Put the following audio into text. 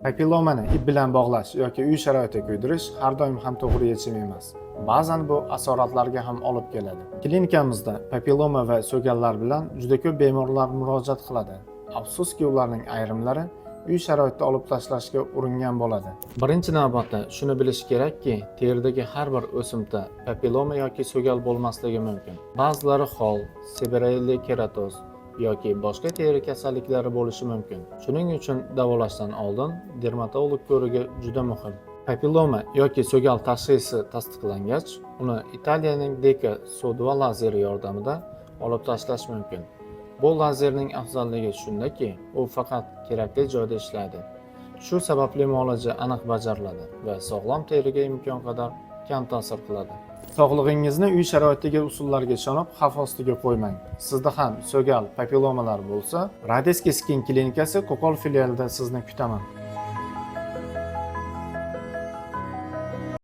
Papillomani ip bilan bog'lash yoki uy sharoitida kuydirish har doim ham to'g'ri yechim emas. Ba'zan bu asoratlarga ham olib keladi. Klinikamizda papilloma va so'gallar bilan juda ko'p bemorlar murojaat qiladi. Afsuski, ularning ayrimlari uy sharoitida olib tashlashga uringan bo'ladi. Birinchi navbatda shuni bilish kerakki, teridagi har bir o'simta papilloma yoki so'gal bo'lmasligi mumkin. Ba'zilari xol, seboreyli keratoz yoki boshqa teri kasalliklari bo'lishi mumkin. Shuning uchun davolashdan oldin dermatolog ko'rigi juda muhim. Papilloma yoki so'gal tashxisi tasdiqlangach, uni Italiyaning Deka CO2 lazeri yordamida olib tashlash mumkin. Bu lazerning afzalligi shundaki, u faqat kerakli joyda ishlaydi. Shu sababli muolaja aniq bajariladi va sog'lom teriga imkon qadar kam ta'sir qiladi. Sog'lig'ingizni uy sharoitidagi usullarga ishonib, xavf ostiga qo'ymang. Sizda ham so'gal, papillomalar bo'lsa, Radeski Skin klinikasi Qo'qon filialida sizni kutaman.